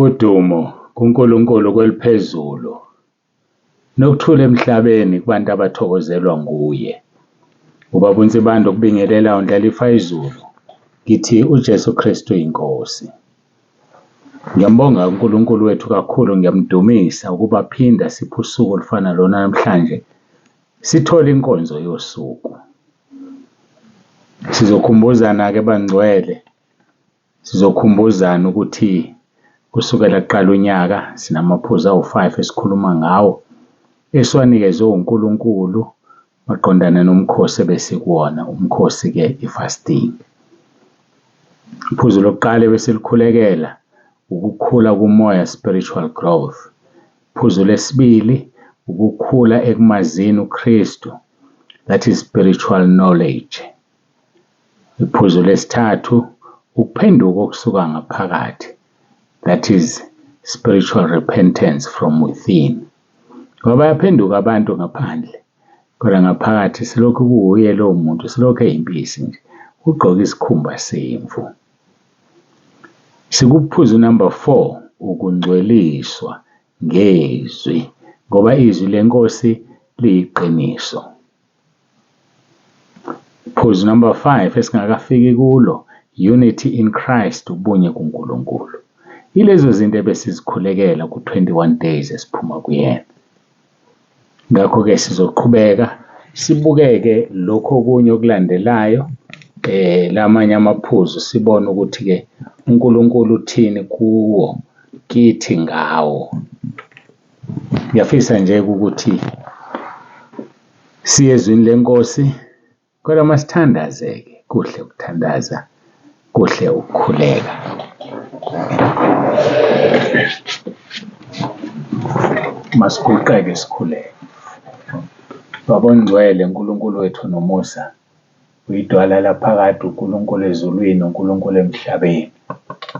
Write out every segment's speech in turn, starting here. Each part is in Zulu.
Udumo kuNkulunkulu kweliphezulu, nokuthula emhlabeni kubantu abathokozelwa nguye. Ubaba uNsibande okubingelela uNdlalifa izulu, ngithi uJesu Kristu inkosi. Ngiyambonga uNkulunkulu wethu kakhulu, ngiyamdumisa ukuba phinda siphe usuku olufana lona namhlanje, sithole inkonzo yosuku. Sizokhumbuzana-ke bangcwele, sizokhumbuzana ukuthi kusukela kuqala unyaka sinamaphuzu awu-5 esikhuluma ngawo esiwanikezwe uNkulunkulu maqondana nomkhosi ebesikuwona, umkhosi-ke i-fasting. Iphuzu lokuqala ebesilikhulekela ukukhula kumoya, spiritual growth. Iphuzu lesibili ukukhula ekumazini uKristu, that is spiritual knowledge. Iphuzu lesithathu ukuphenduka okusuka ngaphakathi, that is spiritual repentance from within. Ngoba bayaphenduka abantu ngaphandle, kodwa ngaphakathi silokhu kuwuye lowo muntu, silokhu eyimpisi nje, ugqoke isikhumba semvu. Sikuphuzu number 4, ukungcweliswa ngezwi, ngoba izwi lenkosi liyiqiniso. Phuzu number 5 esingakafiki kulo, unity in Christ, ubunye kuNkulunkulu. Yilezo zinto ebesizikhulekela ku-21 days esiphuma kuyena. Ngakho-ke sizoqhubeka sibukeke lokho okunye okulandelayo, lamanye amaphuzu sibone ukuthi-ke uNkulunkulu uthini kuwo kithi ngawo. Ngiyafisa nje ukuthi siye ezwini lenkosi, kodwa masithandaze-ke, kuhle ukuthandaza, kuhle ukukhuleka. Masiguqeke sikhuleke. Baba ongcwele, uNkulunkulu wethu nomusa, uyidwala laphakade, uNkulunkulu ezulwini, uNkulunkulu emhlabeni.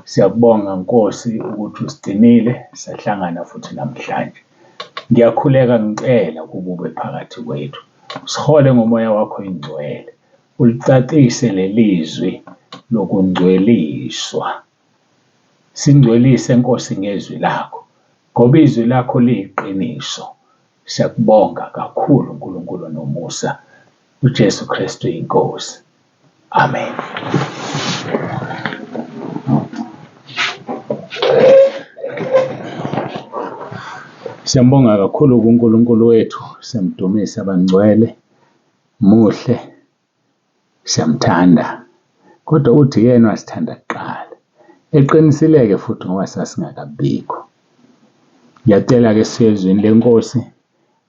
Siyakubonga Nkosi ukuthi usigcinile sahlangana futhi namhlanje. Ngiyakhuleka ngicela ukuba ube phakathi kwethu. Sihole ngomoya wakho ingcwele. Ulicacise lelizwi lokungcweliswa. Singcwelise Nkosi ngezwi lakho, ngoba izwi lakho liyiqiniso. Siyakubonga kakhulu uNkulunkulu nomusa. uJesu Kristu inkosi. Amen. Siyambonga kakhulu kuNkulunkulu wethu, siyamdumisa bangcwele, muhle, siyamthanda. Kodwa uthi yena wasithanda kuqala. Eqinisileke futhi ngoba sasingakabikho. Ngiyacela-ke siye ezwini lenkosi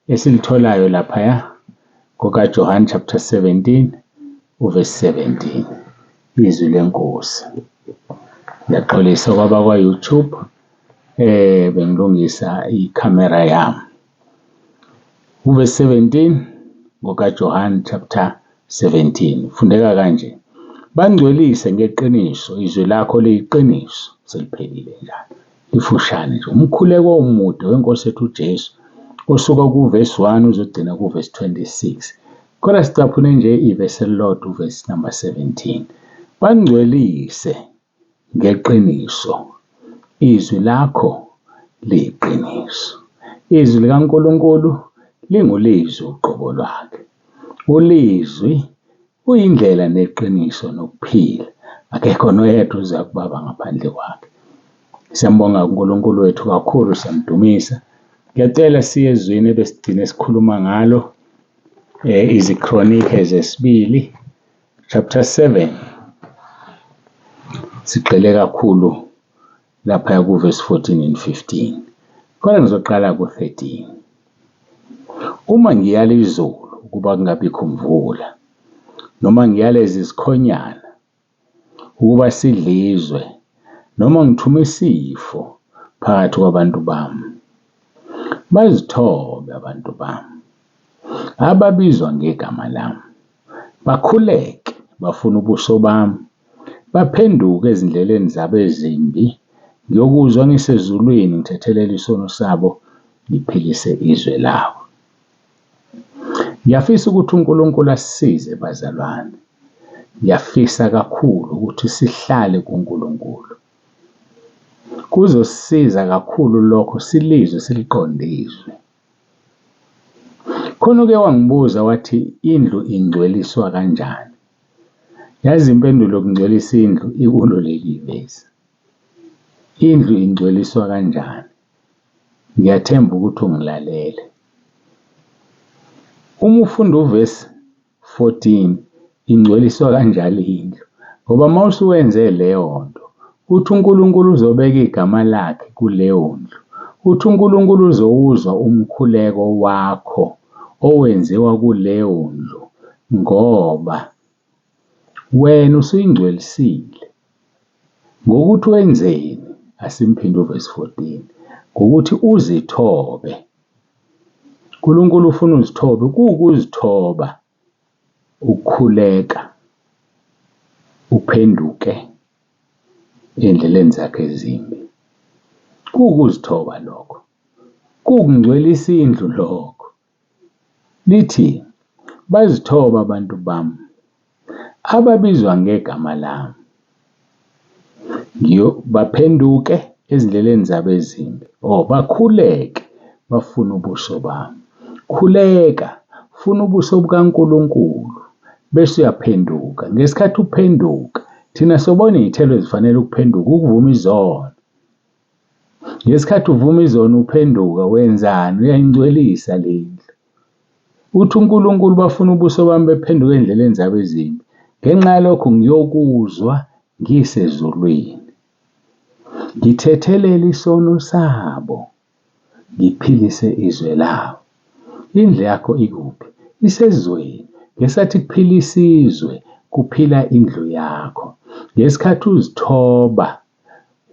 esilitholayo laphaya kokaJohane chapter 17 uverse 17. Izwi lenkosi. Ngiyaxolisa kwabakwa-YouTube, bengilungisa ikhamera yami. Uverse 17 ngokaJohane chapter 17 fundeka kanje: bangcwelise ngeqiniso, izwi lakho liyiqiniso. Seliphelile njalo, lifushane nje. Umkhuleko omude wenkosi ethu uJesu osuka kuvesi 1 uzogcina kuvesi 26. Kodwa sicaphune nje ivesi elilodwa, uvesi number 17. Bangcwelise ngeqiniso, izwi lakho liyiqiniso. Izwi likaNkulunkulu lingulizwi uqobo lwakhe. Ulizwi uyindlela neqiniso nokuphila. Akekho noyedwa oza kubaba ngaphandle kwakhe. Siyambonga uNkulunkulu wethu kakhulu, siyamdumisa. Ngiyacela siye ezwini ebesigcine sikhuluma ngalo, iziKronike zesibili chapter 7. Sigxile kakhulu lapha kuverse 14 and 15. Kodwa ngizoqala ku-13. Uma ngiyala izulu ukuba kungabikho mvula, noma ngiyaleza izikhonyana ukuba sidlizwe, noma ngithume isifo phakathi kwabantu bami, bazithobe abantu bami ababizwa ngegama lami, bakhuleke bafune ubuso bami, baphenduke ezindleleni zabo ezimbi, ngiyokuzwa ngisezulwini, ngithethelele isono sabo, ngiphilise izwe labo. Ngiyafisa ukuthi uNkulunkulu asisize bazalwane. Ngiyafisa kakhulu ukuthi sihlale kuNkulunkulu. Kuzosisiza kakhulu lokho silizwe siliqonde izwi. Khona uke wangibuza wathi indlu ingcweliswa kanjani? Yazi impendulo yokungcwelisa indlu ikulo leli vesi. Indlu ingcweliswa kanjani? Ngiyathemba ukuthi ungilalele. Uma ufunda uvesi 14 ingcweliswa kanjalo indlu ngoba uma usuwenze leyo nto uthi uNkulunkulu uzobeka igama lakhe kuleyo ndlu. Uthi uNkulunkulu uzowuzwa umkhuleko wakho owenziwa kuleyo ndlu ngoba wena usuyingcwelisile. Ngokuthi wenzeni? Asimphinde uvesi 14. Ngokuthi uzithobe. uNkulunkulu ufuna uzithobe, kuwukuzithoba ukukhuleka uphenduke ey'ndleleni zakhe ezimbi. Kuwukuzithoba lokho, kuwukungcwelisa indlu lokho. Lithi bazithoba abantu bami ababizwa ngegama lami, baphenduke ezindleleni zabo ezimbi or bakhuleke bafune ubuso bami. Khuleka, funa ubuso bukaNkulunkulu bese uyaphenduka. Ngesikhathi uphenduka, thina sobona iy'thelo ezifanele ukuphenduka, ukuvuma izono. Ngesikhathi uvuma izono uphenduka wenzani? Uyayingcwelisa le ndlu. Uthi uNkulunkulu bafuna ubuso bami bephenduka ey'ndleleni zabo ezimbi. Ngenxa yalokho ngiyokuzwa ngisezulwini. Ngithethelele isono sabo, ngiphilise izwe labo. Indlu yakho ikuphi? Isezweni. Ngesikhathi kuphila isizwe, kuphila indlu yakho. Ngesikhathi uzithoba,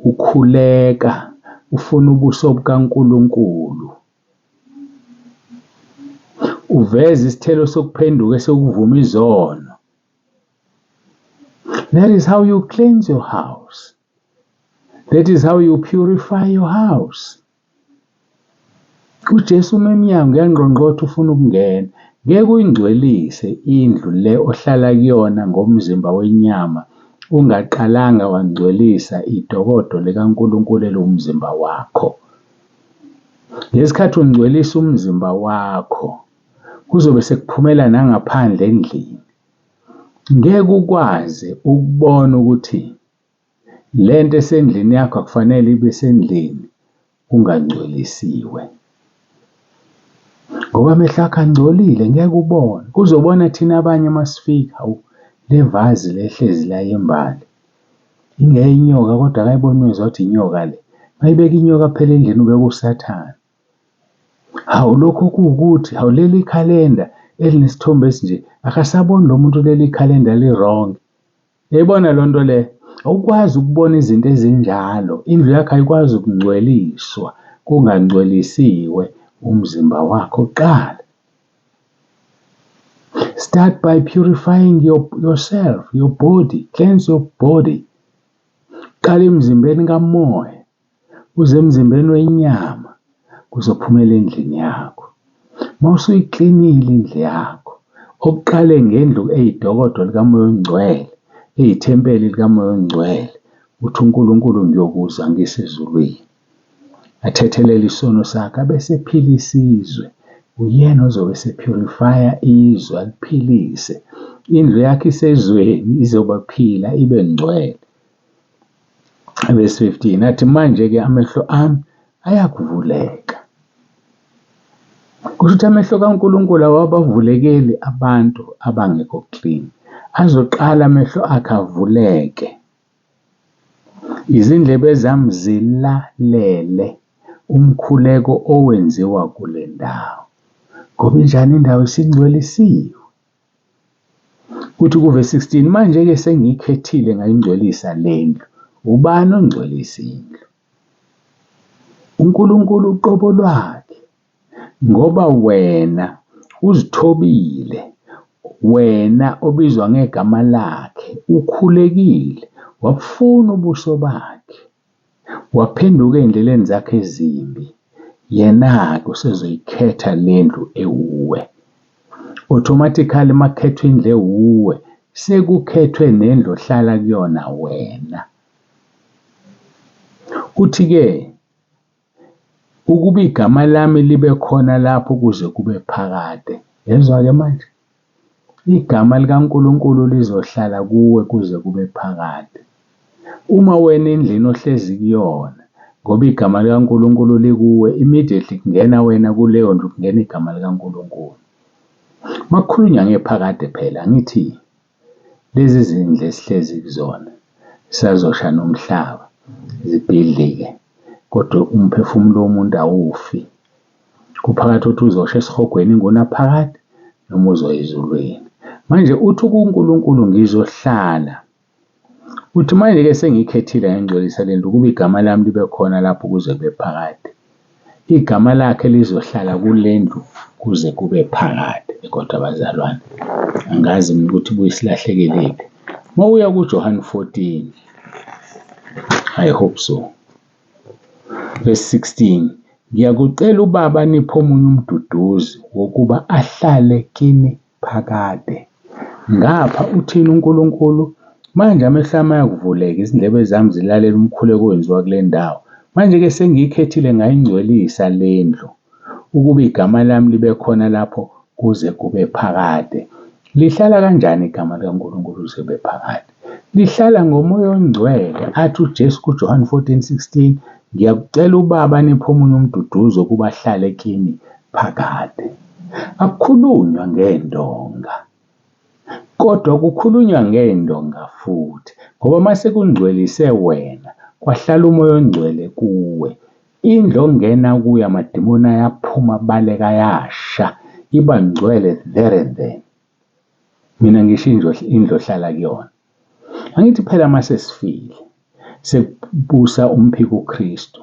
ukhuleka, ufuna ubuso bukaNkulunkulu, uveza isithelo sokuphenduka esokuvuma izono. That is how you cleanse your house. That is how you purify your house. UJesu uma emnyango uyangqongqotha ufuna ukungena. Ngeke uyingcwelise indlu le ohlala kuyona ngomzimba wenyama ungaqalanga wangcwelisa idokodo likaNkulunkulu eliwumzimba wakho. Ngesikhathi ungcwelisa umzimba wakho kuzobe sekuphumela nangaphandle endlini. Ngeke ukwazi ukubona ukuthi lento esendlini yakho akufanele ibe sendlini ungangcwelisiwe. Ngoba amehlo akho angcolile ngeke ubone. Kuzobona thina abanye masifika, hawu le vazi lehlezi la yembali. Ingeyinyoka kodwa akayiboni uyezwa ukuthi inyoka le. Mayibeka inyoka phela endlini ubeka uSathane. Hawu lokhu kuwukuthi, hawu leli khalenda elinesithombe esinje, akasaboni lo muntu leli khalenda li-wrong. Uyayibona loo nto leyo? Awukwazi ukubona izinto ezinjalo. Indlu yakho ayikwazi ukungcweliswa kungangcwelisiwe umzimba wakho kuqala. Start by purifying yourself, your body, cleanse your body. Qala emzimbeni kamoya, uze emzimbeni wenyama, kuzophumela endlini yakho. Uma usuyiklinile indlu yakho, okuqale ngendlu eyidokodo likaMoya oNgcwele, eyithempeli likaMoya oNgcwele, uthi uNkulunkulu ngiyokuzwa ngisezulwini. Athethelele isono sakhe abese ephilisa izwe. Uyena ozobe esepurifya izwe aliphilise. Indlu yakhe isezweni izoba phila ibe ngcwele. Verse 15 athi manje-ke amehlo ami ayakuvuleka. Kusho ukuthi amehlo kaNkulunkulu awabavulekeli abantu abangekho clean. Azoqala amehlo akhe avuleke. Izindlebe zami zilalele umkhuleko owenziwa kule ndawo. Ngoba injani indawo isingcwelisiwe. Kuthi kuvesi 16 manje-ke sengiyikhethile ngayingcwelisa le ndlu. Ubani ongcwelisa indlu? uNkulunkulu uqobo lwakhe. Ngoba wena uzithobile, wena obizwa ngegama lakhe, ukhulekile, wabufuna ubuso bakhe, waphenduka ey'ndleleni zakhe ezimbi. Yena-ke usezoyikhetha le ndlu ewuwe. Automatically uma kukhethwa indlu ewuwe, sekukhethwe nendlu ohlala kuyona wena. Uthi-ke ukuba igama lami libe khona lapho kuze kube phakade. Yezwa-ke manje, igama likaNkulunkulu lizohlala kuwe kuze kube phakade. Uma wena endlini ohlezi kuyona, ngoba igama likaNkulunkulu likuwe, immediately kungena wena kuleyo ndlu, kungena igama likaNkulunkulu. Uma kukhulunywa ngephakade phela, angithi lezi zindlu esihlezi kuzona zisazosha nomhlaba, zibhidlike, kodwa umphefumulo womuntu awufi. Kuphakathi ukuthi uzosha esihogweni ingunaphakade noma uzoya ezulwini. Manje uthi kuNkulunkulu ngizohlala. Uthi manje-ke sengiyikhethile ngayingcwelisa le ndlu ukuba igama lami libe khona lapho kuze kube phakade. Igama lakhe lizohlala kule ndlu kuze kube phakade. Kodwa bazalwane, angazi mina ukuthi buye silahlekelephi. Uma uya kuJohane 14, I hope so. Verse 16, ngiyakucela uBaba aniphe omunye umduduzi wokuba ahlale kini phakade. Ngapha uthini uNkulunkulu? Manje amehlo ami ayakuvuleka, izindlebe zami zilalela umkhuleko owenziwa kule ndawo. Manje-ke sengiyikhethile ngayingcwelisa le ndlu, ukuba igama lami libe khona lapho kuze kube phakade. Lihlala kanjani igama likaNkulunkulu kuze kube phakade? Lihlala ngoMoya oNgcwele. Athi uJesu kuJohane 14:16, ngiyakucela uBaba aniphe omunye umduduzi ukuba ahlale kini phakade. Akukhulunywa ngendonga, kodwa kukhulunywa ngendonga futhi, ngoba mase kungcwelise wena, kwahlala uMoya oNgcwele kuwe. Indlu ongena kuyo amadimoni ayaphuma abaleka ayasha, iba ngcwele there and then. Mina ngisho indlu ohlala kuyona. Angithi phela mase sifile, sekubusa umphiko uKristu.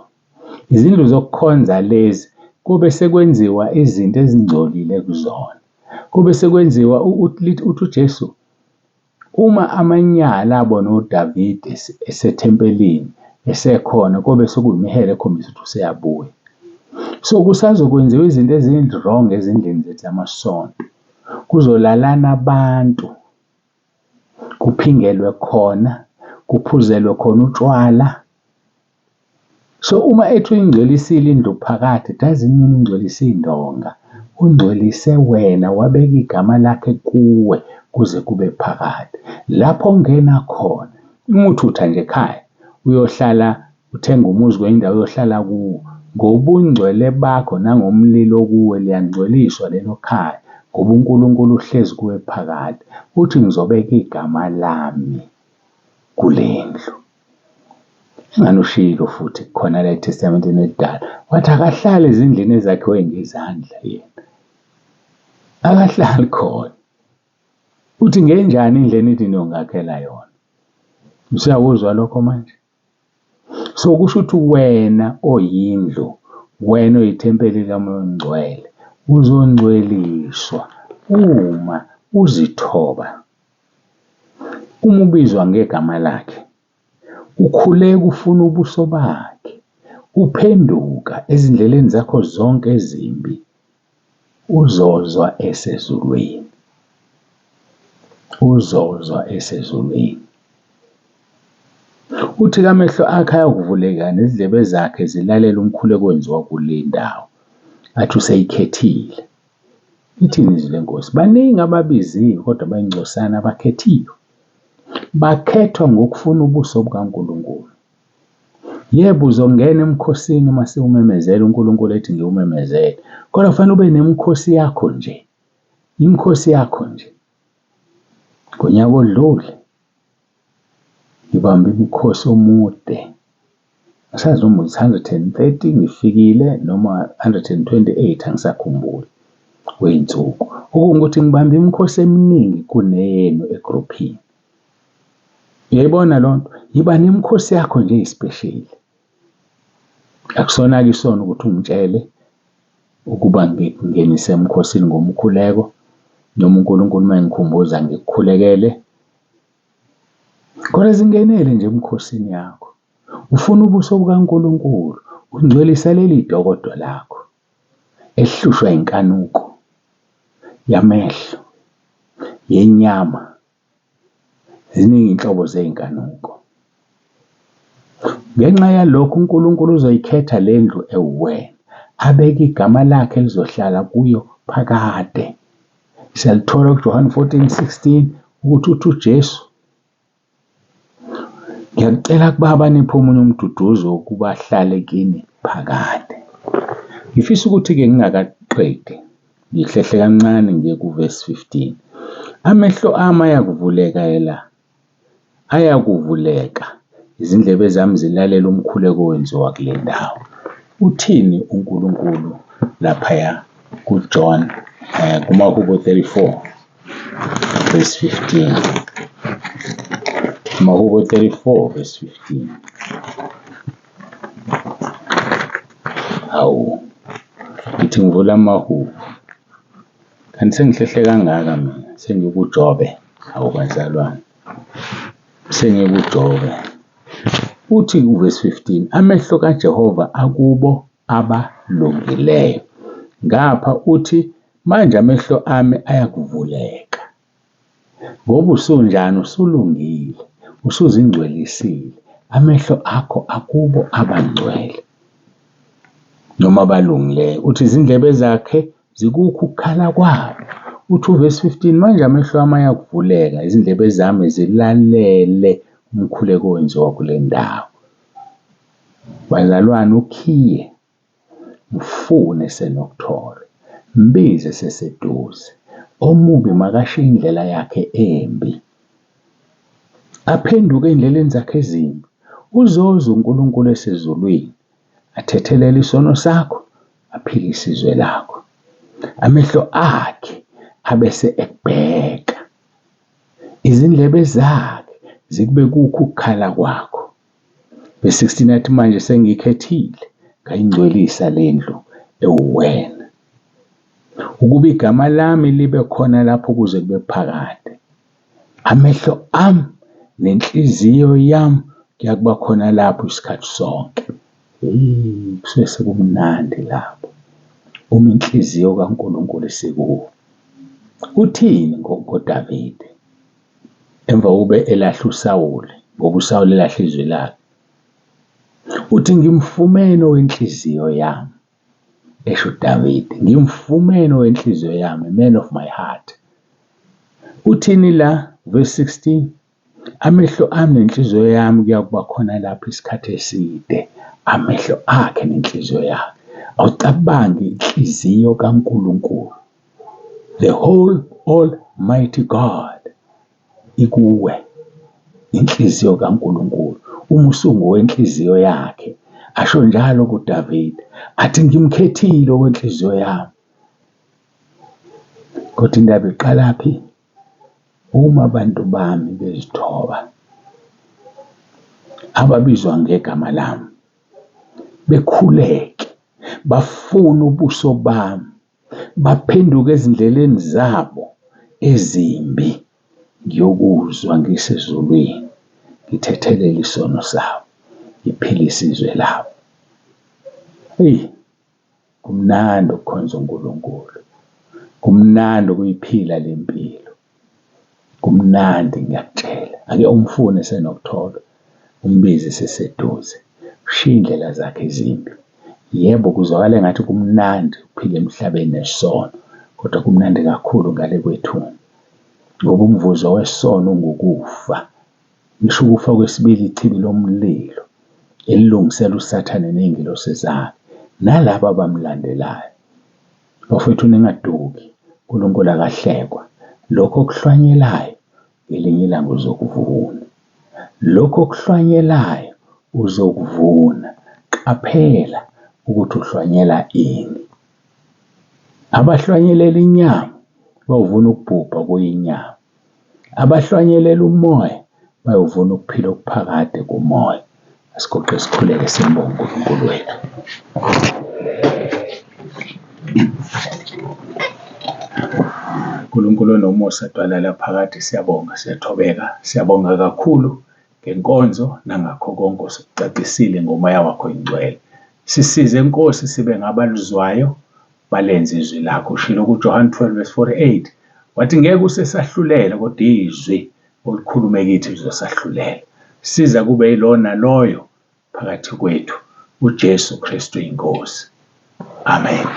Izindlu zokukhonza lezi kube sekwenziwa izinto ezingcolile kuzona. Kube sekwenziwa uthi uJesu uma amanyala abona uDavide esethempelini esekhona kobe sekuyimihele ekhombisa ukuthi useyabuya. So kusazokwenziwa izinto ezi-wrong ezindlini zethu zamasonto. Kuzolalana abantu, kuphingelwe khona, kuphuzelwe khona utshwala. So uma ethi uyingcwelisile indlu phakade, doesn't mean ungcwelise iy'ndonga. Ungcwelise wena, wabeka igama lakhe kuwe kuze kube phakade. Lapho ongena khona, uma uthutha nje ekhaya, uyohlala uthenga umuzi kwenye indawo uyohlala kuwo. Ngobungcwele bakho nangomlilo kuwe liyangcweliswa lelo khaya, ngoba uNkulunkulu uhlezi kuwe phakade. Uthi ngizobeka igama lami kule ndlu. Ingani ushilo futhi khona la eTestamenteni elidala, wathi akahlali ezindlini ezakhiwe ngezandla yena. Akahlali khona. Uthi ngenjani indlu enithi niyongakhela yona? Usuyakuzwa lokho manje? So kusho ukuthi wena oyindlu, wena oyithempeli likaMoya oNgcwele, uzongcweliswa uma uzithoba. Uma ubizwa ngegama lakhe, ukhuleka ufuna ubuso bakhe, uphenduka ezindleleni zakho zonke ezimbi, uzozwa esezulwini. Uzozwa esezulwini. Uthi amehlo akhe ayakuvuleka nezindlebe zakhe zilalela umkhuleko owenziwa kule ndawo. Athi useyikhethile. Lithini izwi lenkosi? Baningi ababiziwe kodwa bayingcosana abakhethiwe. Bakhethwa ngokufuna ubuso bukaNkulunkulu. Yebo, uzongena emkhosini uma sewumemezela uNkulunkulu ethi ngiwumemezele. Kodwa kufanele ube nemikhosi yakho nje. Imikhosi yakho nje. Ngonyaka odlule ngibambe imikhosi omude. Angisazi noma it's 130 ngifikile noma 128 angisakhumbuli wey'nsuku. Okungukuthi ngibambe imikhosi eminingi kuneyenu egruphini. Uyayibona loo nto? Yiba nemikhosi yakho nje eyisipesheli. Akusona-ke isono ukuthi ungitshele ukuba ngikungenise emkhosini ngomkhuleko noma uNkulunkulu uma engikhumbuza ngikukhulekele. Kodwa zingenele nje emkhosini yakho. Ufuna ubuso bukaNkulunkulu, ungcwelisa leli dokodo lakho elihlushwa inkanuko yamehlo, yenyama. Ziningi iy'nhlobo zey'nkanuko. Ngenxa yalokho uNkulunkulu uzoyikhetha le ndlu ewuwena, abeke igama lakhe elizohlala kuyo phakade. Siyalithola kuJohane 14:16 ukuthi uthi uJesu, ngiyakucela kubaba aniphe omunye umduduzi wokuba ahlale kini phakade. Ngifisa ukuthi-ke ngingakaqedi, ngihlehle kancane ngiye kuvesi 15. Amehlo ami ayakuvuleka la, ayakuvuleka, izindlebe zami zilalele umkhuleko owenziwa kule ndawo. Uthini uNkulunkulu laphaya kuJohn kuMahubo 34 verse 15. Mahubo 34 verse 15. Hawu, ngithi ngivula amahubo. Kanti sengihlehle kangaka mina, sengikuJobe. Hawu bazalwane, sengikuJobe. Uthi kuvesi 15, amehlo kaJehova akubo abalungileyo. Ngapha uthi manje amehlo ami ayakuvuleka. Ngoba usunjani, usulungile, usuzingcwelisile. Amehlo akho akubo abangcwele noma abalungileyo. Uthi izindlebe zakhe zikukho ukukhala kwabo. Uthi uvesi 15, manje amehlo ami ayakuvuleka, izindlebe zami zilalele umkhuleko owenziwa kule ndawo. Bazalwane, ukhiye mfune senokuthola, mbize seseduze. Omubi makashiye indlela yakhe embi, aphenduke ey'ndleleni zakhe ezimbi. Uzoza uNkulunkulu esezulwini athethelele isono sakho, aphilise izwe lakho. Amehlo akhe abese ekubheka, izindlebe zakhe zikube kukho ukukhala kwakho. Verse 16 athi manje sengiyikhethile ngayingcwelisa le ndlu ewuwena ukuba igama lami libe khona lapho kuze kube phakade. Amehlo ami nenhliziyo yami kuyakuba khona lapho isikhathi sonke. Hey, kusuke sekumnandi lapho uma inhliziyo kaNkulunkulu isikuwe. Uthini ngoDavide emva kokuba elahla uSawule, ngoba uSawule elahla izwi lakhe? Uthi ngimfumene owenhliziyo yami, esho uDavide, ngimfumene owenhliziyo yami, man of my heart. Uthini la, verse 16? Amehlo ami nenhliziyo yami kuyakuba khona lapho isikhathi eside. Amehlo akhe nenhliziyo yakhe. Awucabangi inhliziyo kaNkulunkulu. The whole almighty God ikuwe. Inhliziyo kaNkulunkulu. Uma usungowenhliziyo yakhe, asho njalo kuDavide, athi ngimkhethile okwenhliziyo yami. Kodwa indaba iqalaphi? Uma abantu bami bezithoba, ababizwa ngegama lami, bekhuleke, bafune ubuso bami, baphenduke ezindleleni zabo ezimbi, ngiyokuzwa ngisezulwini, ngithethelele isono sabo, ngiphilise izwe labo. Eyi, kumnandi ukukhonza uNkulunkulu, kumnandi ukuyiphila le mpilo, kumnandi ngiyakutshela. Ake umfune senokuthola, umbize seseduze, ushiye iy'ndlela zakhe ezimbi. Yebo, kuzwakala engathi kumnandi ukuphila emhlabeni nesono, kodwa kumnandi kakhulu ngale kwethuna, ngoba umvuzo wesono ungukufa. Ngisho ukufa kwesibili ichibi lomlilo elilungisela uSathane ney'ngelosi zakhe nalabo abamlandelayo. Bafowethu ningaduki, uNkulunkulu akahlekwa. Lokho okuhlwanyelayo ngelinye ilanga uzokuvuna. Lokho okuhlwanyelayo uzokuvuna. Qaphela ukuthi uhlwanyela ini. Abahlwanyelela inyama bayovuna ukubhubha kuyinyama. Abahlwanyelela umoya bayovuna ukuphila okuphakade kumoya. Asiguqe sikhuleke simbonge uNkulunkulu wethu. Nkulunkulu onomusa dwala laphakade siyabonga siyathobeka siyabonga kakhulu ngenkonzo nangakho konke osukucacisile ngomoya wakho oyingcwele. Sisize Nkosi sibe ngabaluzwayo balenze izwi lakho. Ushilo kuJohane 12 verse 48 wathi ngeke usesahlulela kodwa izwi olukhulume kithi lizosahlulela. Siza kube yilona loyo. phakathi kwethu. UJesu Kristu iNkosi. Amen.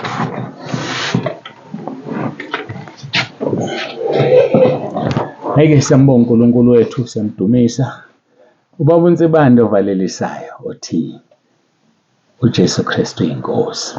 Ngeke siyambonga uNkulunkulu wethu, siyamdumisa. Ubaba uNsibande ovalelisayo othi uJesu Kristu iNkosi.